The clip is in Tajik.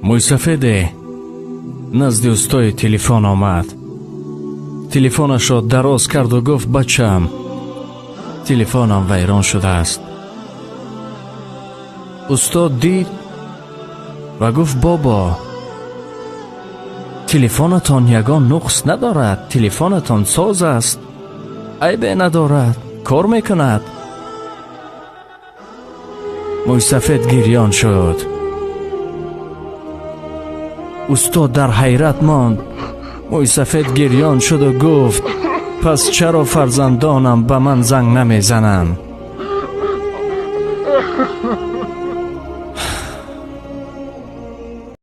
Мӯйсафеде назди устои телефон омад, телефонашро дароз карду гуфт: «Бачам, телефонам вайрон шудааст». Устод дид ва гуфт: «Бобо, телефонатон ягон нуқс надорад, телефонатон соз аст, айбе надорад, кор мекунад». Мӯйсафед гирён шуд. Устод дар ҳайрат монд. Мӯйсафед гирён шуду гуфт: «Пас чаро фарзандонам ба ман занг намезананд?»